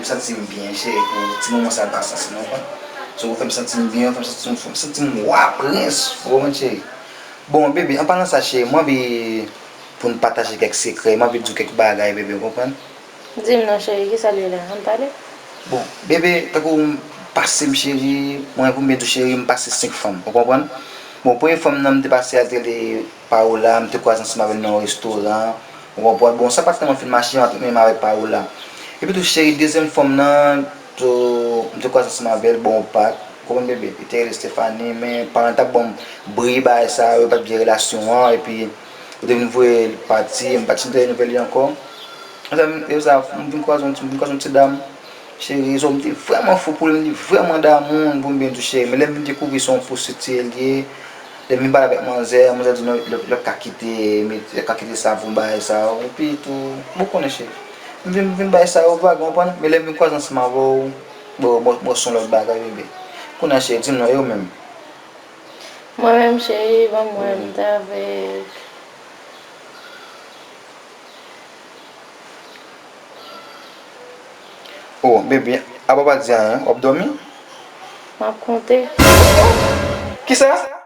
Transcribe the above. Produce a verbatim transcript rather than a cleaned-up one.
Santi m byen, cheri, pou ti moman sa l pase ansanm, ou konprann? So, ou fè m santi m byen, ou fè m santi, ou fè m santi m wa, prens, ou konprann, cheri? Bon, bebe, an palan sa, cheri, mwen anvi pou n pataje kèk sekrè, mwen anvi di w kèk bagay, bebe, ou konprann? Di m non, cheri, kisa l ye la? Ann pale? Bon, bebe, tankou m pase m, cheri, mwen, pou m byen di w, cheri, m pase senk fanm, ou konprann? Bon, premye fanm nan m te pase a, l te rele Paola, m te kwaze ansanm avè l nan yon restoran. Ou konprann? Bon, sa pa t tèlman fin mache, m ap menm avèk Paola. Epi tou, cheri, dezyèm fanm nan, tou, m te kwaze ansanm avè l, bò yon pak. Ou konprann, bebe? Li te rele Stephanie, men paran l t ap ban m bri bagay sa yo, yo pa t gen relasyon an, epi yo te vin voye l pati, m pa t janm tande nouvèl li ankò. Mezanmi, e sa, m vin kwaze yon ti, m vin kwaze yon ti dam. Cheri, so, m te vrèman fou pou li, m te vrèman damou l, pou m byen di w, cheri. Men lè m vin dekouvri se yon pwostitiye li ye, lè m vin pale avèk manzè, manzè di non, l ap, l ap ka kite, l ap ka kite sa pou bagay sa yo. Epi tou, bon, ou konnen, cheri. M vin, m vin bay sa yo vag, ou konprann? Men lè m vin kwaze ansanm avè w, bon, bon, bon, se yon lòt bagay, bebe. Kounye a, cheri, di m non, e ou menm? Mwen menm, cheri, ban m wè, m t avèk Oh, bebe, apa w pa di anyen? W ap dòmi? M ap konte. Kisa?